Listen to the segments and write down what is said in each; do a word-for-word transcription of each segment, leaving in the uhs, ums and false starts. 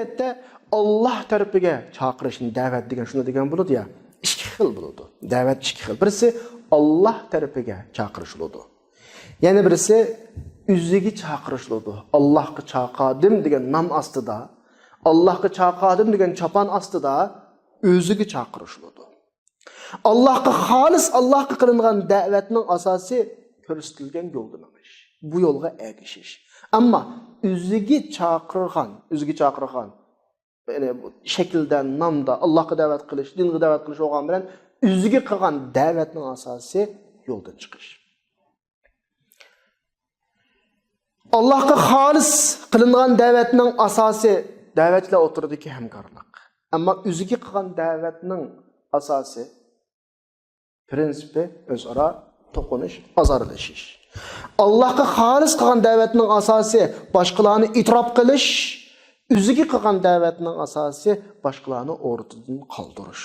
ئەلۋەتتە، ئاللاھ تەرىپىگە چاقىرىشنى دەۋەت دېگەن شۇنى دېگەن بولىدۇ يا. ئىككى خىل بولىدۇ. دەۋەت ئىككى خىل. بىرسى ئاللاھ تەرىپىگە چاقىرىش بولىدۇ. يەنە بىرسى ئۆزىگە چاقىرىش بولىدۇ. ئاللاھقا چاقادىم دېگەن نام ئاستىدا، ئاللاھقا چاقادىم دېگەن چاپان ئاستىدا ئۆزىگە چاقىرىش بولىدۇ. ئاللاھقا خالىس، ئاللاھقا قىلىنغان دەۋەتنىڭ ئاساسى كۆرسىتىلگەن يولدا مېڭىش. بۇ يولغا ئەگىشىش. ئەمما ئۆزىگە چاقىرغان، ئۆزىگە چاقىرغان، يەنى بۇ شەكىلدە، نامدا، ئاللاھقا دەۋەت قىلىش، دىنغا دەۋەت قىلىش بولغان بىلەن ئۆزىگە قىلغان دەۋەتنىڭ ئاساسى يولدىن چىقىش. ئاللاھقا خالىس قىلىنغان دەۋەتنىڭ ئاساسى دەۋەتچىلەر ئوتتۇرىدىكى ھەمكارلىق. ئەمما ئۆزىگە قىلغان دەۋەتنىڭ ئاساسى، پىرىنسىپى ئۆزئارا توقۇنۇش، ئازارلىشىش. ئاللاھقا خالىس قىلغان دەۋەتنىڭ ئاساسى باشقىلارنى ئېتىراپ قىلىش، ئۆزىگە قىلغان دەۋەتنىڭ ئاساسى باشقىلارنى ئورتىدىن قالدۇرۇش.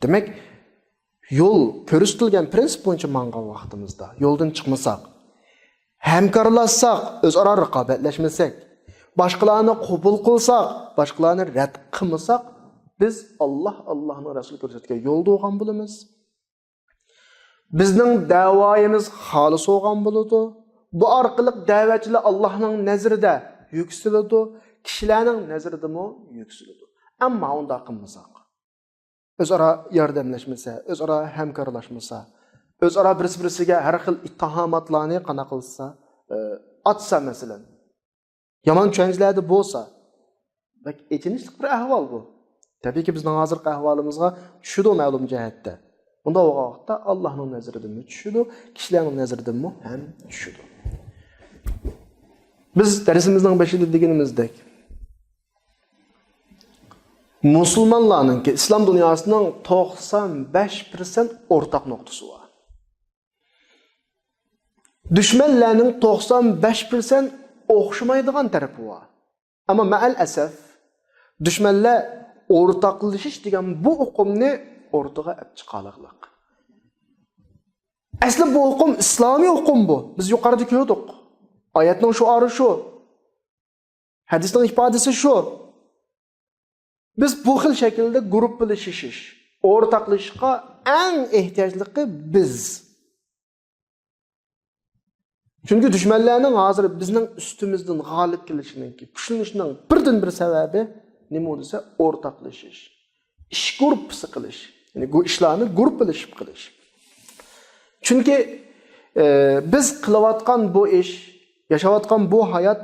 دېمەك، يول كۆرسىتىلگەن پىرىنسىپ بويىچە ماڭغان ۋاقتىمىزدا يولدىن چىقمىساق، ھەمكارلاشساق، ئۆزئارا رىقابەتلەشمىسەك، باشقىلارنى قوبۇل قىلساق، باشقىلارنى رەت قىلمىساق، بىز ئاللاھ، ئاللاھنىڭ رەسۇلى كۆرسەتكەن يولدا بولغان بولىمىز. بىزنىڭ دەۋايىمىز خالىس بولغان بولىدۇ. بۇ ئارقىلىق دەۋەتچىلەر ئاللاھنىڭ نەزىرىدە يۈكسىلىدۇ، كىشىلەرنىڭ نەزىرىدىمۇ يۈكسىلىدۇ. ئەمما ئۇنداق قىلمىساق، ئۆزئارا ياردەملەشمىسە، ئۆزئارا ھەمكارلاشمىسا، ئۆزئارا بىرسى-بىرسىگە ھەر خىل ئىتتىھاماتلارنى قانداق قىلسا، ئە، ئاتسا مەسىلەن، يامان چۈشەنچىلەردە بولسا، بەك ئېچىنىشلىق بىر ئەھۋال بۇ. تەبىئىيكى، بىزنىڭ ھازىرقى ئەھۋالىمىزغا چۈشىدۇ مەلۇم جەھەتتە. بۇنداق بولغان ۋاقىتتا ئاللاھنىڭ نەزىرىدىمۇ چۈشىدۇ، كىشىلەرنىڭ نەزىرىدىمۇ ھەم چۈشىدۇ. بىز دەرسىمىزنىڭ بېشىدا دېگىنىمىزدەك، مۇسۇلمانلارنىڭكى، ئىسلام دۇنياسىنىڭ توقسان بەش پىرسەنت ئورتاق نۇقتىسى بار. دۈشمەنلەرنىڭ توقسان بەش پىرسەنت ئوخشىمايدىغان تەرىپى بار. ئەمما مەئەل ئەسەف، دۈشمەنلەر ئورتاقلىشىش دېگەن بۇ ئۇقۇمنى ئوتتۇرىغا ئەپ چىقالىغلىق. ئەسلى بۇ ئۇقۇم ئىسلامىي ئۇقۇم بۇ. بىز يۇقىرىدا كۆردۇق. ئايەتنىڭ شوئارى شۇ. ھەدىسنىڭ ئىپادىسى شۇ. بىز بۇ خىل شەكىلدە گۇرۇپپىلىشىش، ئورتاقلىشىشقا ئەڭ ئېھتىياجلىقى بىز. چۈنكى دۈشمەنلەرنىڭ ھازىر بىزنىڭ ئۈستىمىزدىن غالىب كېلىشىنىڭكى، كۈچلىنىشىنىڭ بىردىنبىر سەۋەبى نېمە دېسە، ئورتاقلىشىش، ئىش گۇرۇپپىسى قىلىش، يەنى بۇ ئىشلارنى گۇرۇپپىلىشىپ قىلىش. چۈنكى، ئە، بىز قىلىۋاتقان بۇ ئىش، ياشاۋاتقان بۇ ھايات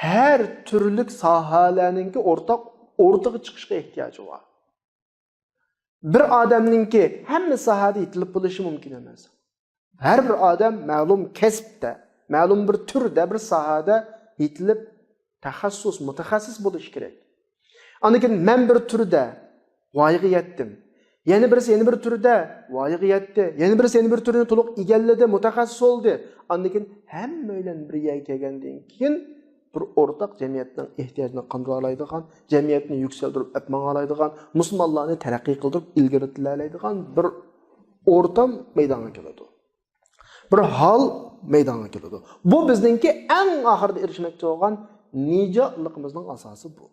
ھەر تۈرلۈك ساھەلەرنىڭكى ئورتاق، ئوتتۇرىغا چىقىشقا ئېھتىياجى بار. بىر ئادەمنىڭكى ھەممە ساھەدە يېتىلىپ بولۇشى مۇمكىن ئەمەس. ھەر بىر ئادەم مەلۇم كەسىپتە، مەلۇم بىر تۈردە، بىر ساھەدە يېتىلىپ، تەخەسسۇس، مۇتەخەسسىس بولۇشى كېرەك. ئاندىن كېيىن مەن بىر تۈردە ۋايىغا يەتتىم. يەنە بىرسى يەنە بىر تۈردە ۋايىغا يەتتى. يەنە بىرسى يەنە بىر تۈرنى تولۇق ئىگىلىدى، مۇتەخەسسىس بولدى. ئاندىن كېيىن ھەممەيلەن بىر يەرگە كەلگەندىن كېيىن، بىر ئورتاق جەمئىيەتنىڭ ئېھتىياجىنى قاندۇرالايدىغان، جەمئىيەتنى يۈكسەلدۈرۈپ ئەپ ماڭالايدىغان، مۇسۇلمانلارنى تەرەققىي قىلدۇرۇپ ئىلگىرىلەيدىغان بىر ئورتام مەيدانغا كېلىدۇ. بىر ھال مەيدانغا كېلىدۇ. بۇ بىزنىڭكى ئەڭ ئاخىرىدا ئېرىشمەكچى بولغان نىجاتلىقىمىزنىڭ ئاساسى بۇ.